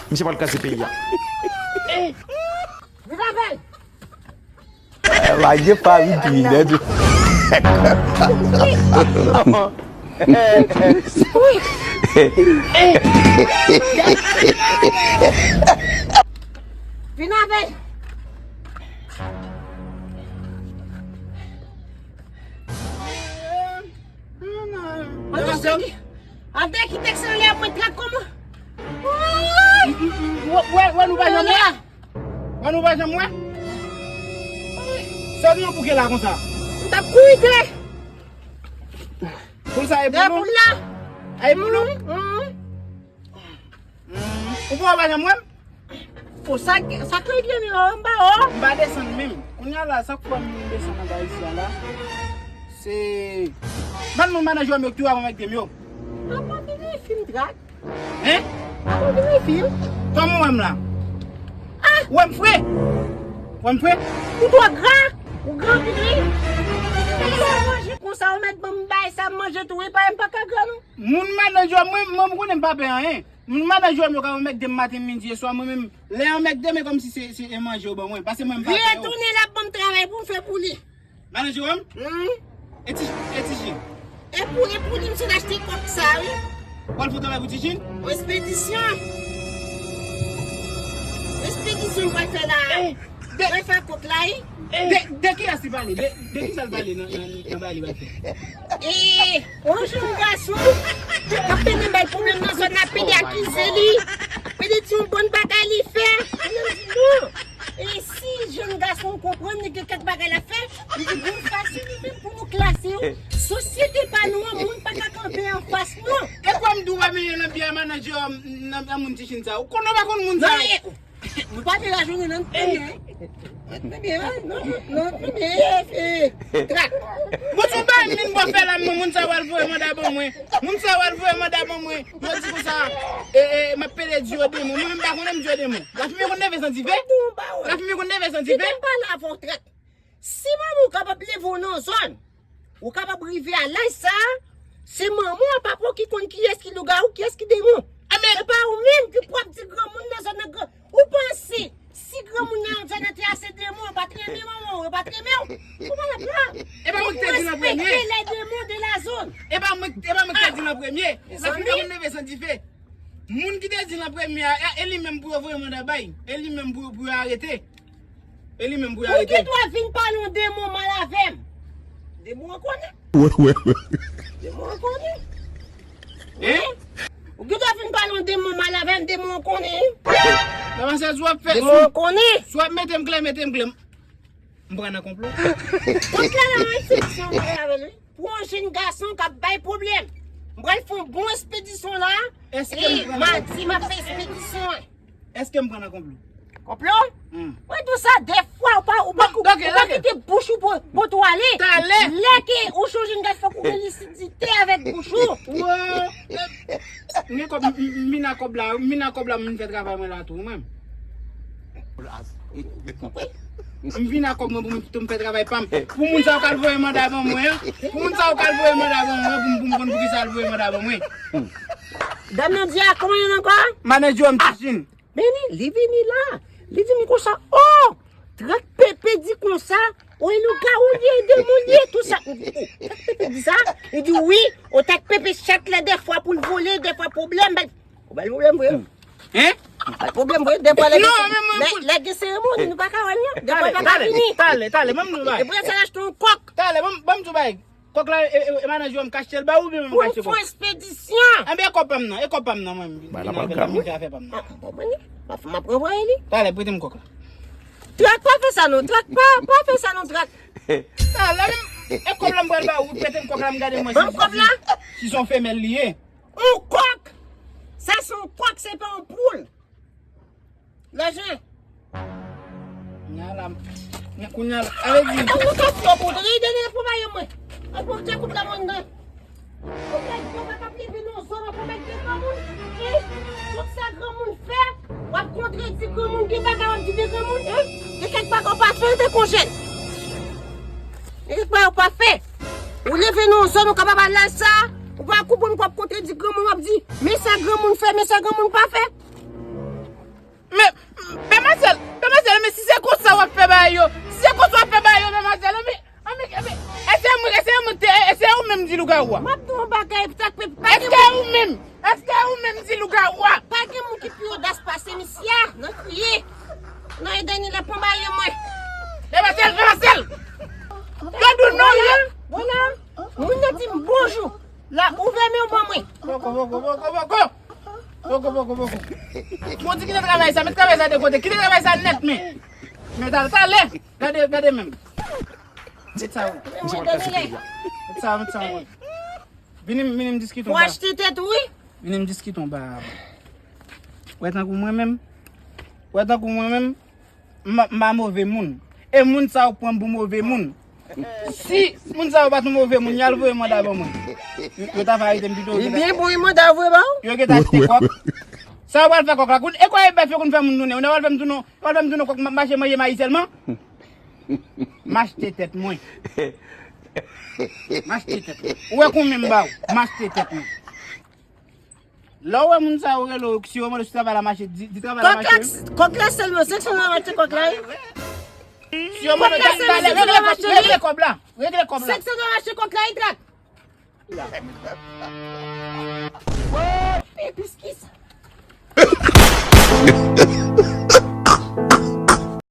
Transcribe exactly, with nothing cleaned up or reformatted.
Misye pral kraze peyi a. Vin avè l. Lage pa vin tou, nèg. Vin avè l. Avè ki tèks anlè mwen trak kòman? Wè, wè, nou pa janm wè. Wè nou pa janm wè. Sa nou bouke la konsa? M t ap kouri dèyè. Poul sa e pou nou? Poul la. A e pou nou? Ou pa janm wè m? Pou sa, sa k regle nou yo, m pa wè w. M pa desann menm. Kounye a la, sa k fè m desann anba isi a la? Se bann moun manadjè m yo ki tou ap anmède m yo. Apa vini fim trak? Hein? Apa vini fim? Kòman w wè m la? Ah! Ou wè m fre? Ou wè m fre? Ou twò gra? Ou gra anpil wi. Sa manje konsa, ou mèt ban m bay sa m manje tou wi, pa m pa ka gra non. Moun manadjè mwen, mwen m konnen m pa pè anyen. Moun manadjè m yo ka anmède m maten, midi e swa, mwen menm, lè yo anmède m, e kòmsi se, se, e manje yo ban mwen. Paske mwen m pa pè yo. Li retounen l ap ban m travay pou m fè pou li. Manadjè m? Hmm. E ti, e ti Jin. E pou, e pou li, m sot achte kòk sa, wi. W al fè travay pou ti Jin? Yon espedisyon. Espedisyon m pral fè la. Eh, de, mwen fè kòk la, wi. Eh. De, de kiyès li pale? De, de kisa l pale nan, nan, nan bagay li pral fè? Eh, yon jèn gason k ap pede bay pwoblèm nan zòn nan, pede akize li, pede di yon bann bagay li fè. Mwen di non. E si jèn gason konprann li gen kèk bagay l ap fè, li di bon fasil li menm pou nou klase yo. Sosyete pa nou an, moun pa ka kanpe anfas nou. E kwa m di w pa menye nan byen manadjè nan, nan moun ti Jin sa. Ou konn ou pa konn moun sa. Non, e, nou pa te lajounen nan premye. Nan premye, non, non, premye, e, e, trak. Bon, sou bay min bò fè la, moun sa w al voye manda ban mwen. Moun sa w al voye manda ban mwen. Yo di konsa, e, e, m ap pede di yo demon. Mwen menm pa konnen m di yo demon. Lafimen konn leve san dife? Lafimen konn leve san dife? Kite m pale avè w trak. Si manman w kapab leve w nan zòn, ou kapab rive a laj sa a, se manman w, papa w ki konn kiyès ki lougawou, kiyès ki demon. Se pa ou menm ki pwòp di granmoun nan zòn nan gran. Ou panse, si granmoun nan zòn nan te a se demon, yo pa t renmen manman w, yo pa t renmen w? Kòman n ap la? E pa mwen ki te di l an premye. Ou respekte les démons de la zone. E pa mwen, e pa mwen ki te di l an premye. Lafimen konn leve san dife. Moun ki te di l an premye a, e, e li menm pou yo voye manda bay. E li menm pou, pou yo arete. E li menm pou yo arete. Ou gen dwa vin pale yon demon mal avè m. Demon an konnen. Demon an konnen. Hein? Ou gen dwa vin pale yon demon mal avè m, demon an konnen. Demon an konnen. Swa mete m klè, mete m klè. M pran nan konplo. Kont la nan yon espedisyon m pral avè l, wi. Pou yon jèn gason k ap bay pwoblèm. M pral fè yon bon espedisyon la. E madi, m ap fè espedisyon an. Èske m pran nan konplo? Konplo? Hmm. Mwen di w sa de fwa, ou pa, ou pa, ou pa kite bouch ou pou, pou tou ale. Talè. Lè ke ou chonje n gad fòk ou gen lisidite avèk bouch ou. Mwen kòb, m vin a kòb la, m vin a kòb la, m vin fè travay mwen la tou, mwen. M vin a kòb mwen pou m, pou m fè travay pa m. Pou moun sa yo k al voye manda ban mwen an. Pou moun sa yo k al voye manda ban mwen an, pou m, pou m konn poukisa al voye manda ban mwen. Dam nan di a, kòman li rele ankò? Manadjè m Ti Jin. Men li, li vini la. Li di m konsa, oh! Trak Pepe di konsa, oh, e lougawou li ye, demon li ye, tou sa. M di, oh, Trak Pepe di sa? Li di, wi, oh, Trak Pepe chak lè, de fwa pou l vole, de fwa pwoblèm, bay, oh, bay pwoblèm vre. Hein? Bay pwoblèm vre, de fwa lè gen, lè, lè gen seremoni, nou pa ka wè l non. De fwa pa ka vini. Talè, talè, talè, ban m di w bagay. Epi sa l achte yon kòk. Talè, ban m, ban m di w bagay. Kòk la, e, e, e manadjè w m k achte l ba ou oubyen mwen m k achte kòk? Pou fè yon espedisyon. Enben, e kòb pa m nan, e kòb pa m nan, mwen. Bay la pa l ka, non. Mwen fè afè pa m nan. Ah, bon, mwen, m ap, m ap ranvwaye li. Talè, prete m kòk la. Trak, pa fè sa non, Trak, pa, pa fè sa non, Trak. Talè, e kòb la m pral ba ou, prete m kòk la, m gade mwen si, si, si se yon femèl li ye. Yon kòk! Sa se yon kòk, se pa yon poul. Lajan. Kounye a la, men kounye a la, ale di. Ou sot yo pou dri, dènye pou baye mwen. An pou te koup la mwen nan. Ou nèg yo pa kap leve nan zòn an pou mèt de granmoun. Hein? Tout sa granmoun fè, w ap kontredi granmoun, gen bagay w ap di de granmoun, hein? Gen kèk bagay w pa fè, te konjèl. Nèg pa yo pa fè. Ou leve nan yon zòn, ou kapab al laj sa, ou pa konprann, ou ap kontredi granmoun, w ap di, men sa granmoun fè, men sa granmoun pa fè. Men, men Marcel, men Marcel, men si se konsa w ap fè bagay yo, si se konsa w ap fè bagay yo, men Marcel, men, men, men, èske mwen, èske mwen te, èske ou menm di lougawou a? M ap di yon bagay, sa k pa gen. Èske ou menm, èske ou menm di lougawou a? Pa gen moun ki pi odas pase misye a, nan kriye. Non, e Dany la pran bagay mwen. Men Marcel, men Marcel! Yo di w non, yo. Bon, la, moun nan di m bonjou. La, ouvè men w ban mwen. Poko, poko, poko, poko. Poko, poko, poko. Bon, di kite travay sa, met travay sa de kote. Kite travay sa nèt, men. Men talè, talè. Gade, gade menm. Met sa, wi. Met sa, met sa, wi. Vini, vini m diskite yon bagay. Pou achte tèt ou, wi. Vini m diskite yon bagay. Wè tankou mwen menm. Wè tankou mwen menm. M, m pa move moun. E moun sa yo pran m pou move moun. Si moun sa yo pa t yon move moun, y al voye manda ban mwen. Yo, yo ta fè arete m pito. Li byen bon, e manda voye ba ou? Yo gentan achte kòk. Sa yo pral fè kòk la? Koun-, e kwa e bèf yo konn fè moun tounen? Yo pral fè m tounen, yo pral fè m tounen kòk, m ap mache manje mayi sèlman? M achte tèt mwen. M achte tèt mwen. Ou wè konbyen m ba ou? M achte tèt mwen. Lè w wè moun sa yo rele w, si yo mande w si travay la mache, di, di travay la mache, wi. Kòk la sèlman, sèk san nan mache kòk la, wi. Si yo mande w, talè, regle kòb, regle kòb la. Sèk san nan mache kòk la, wi, trak. Pi plis ki sa.